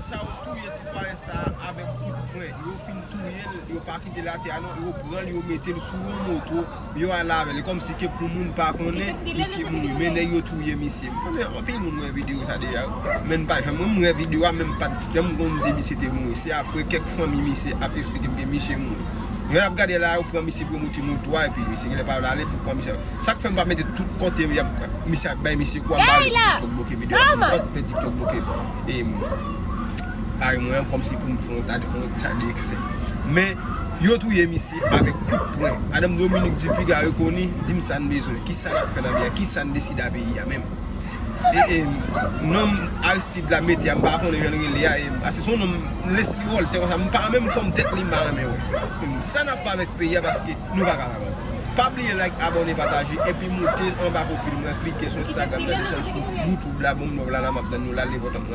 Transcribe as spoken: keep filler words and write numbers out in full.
Sa yo touye sitwayen sa a avèk kout pwen. Yo fin touye l, yo pa kite l atè a non, yo pran l, yo mete l sou yon moto, yo ale avè l. E kòmsi ke pou moun pa konnen misye mouri, men nèg yo touye misye. M konnen anpil moun wè videyo sa deja, men m pa janm, mwen m wè videyo a, men m pa t janm konn si misye te mouri. Se apre kèk fanmi misye ap eksplike m ke misye mouri. Lè n ap gade la, yo pran misye pou yo monte moto a, epi misye genlè pa vle ale, pou pran misye. Sa k fè m pa mete tout kote misye ap bay misye kou a, m pa vle pou TikTok bloke videyo a, m pa t fè TikTok bloke. E, pare mwen an, kòmsi pou m fè yon ta de, yon ta de eksè. Men, yo touye misye avèk kout pwen. Madanm Dominique Dupuy Garry Conille, di m sa n bezwen, kisa n ap fè nan vi a, kisa n deside a peyi a menm. E, e, nonm Aristide la mete a, m pa konnen jan l rele a, e, paske se yon nonm Leslie Voltaire konsa, m pa menm fòm tèt li, m pa renmen wè. Sa n ap fè avèk peyi a, paske nou pa kapab ankò. Pa bliye like, abòne, pataje, epi moute anba pwofil mwen, klike sou Instagram, nan desann sou YouTube la, bon, m love la, la, m ap tann nou la, l enpòtan pou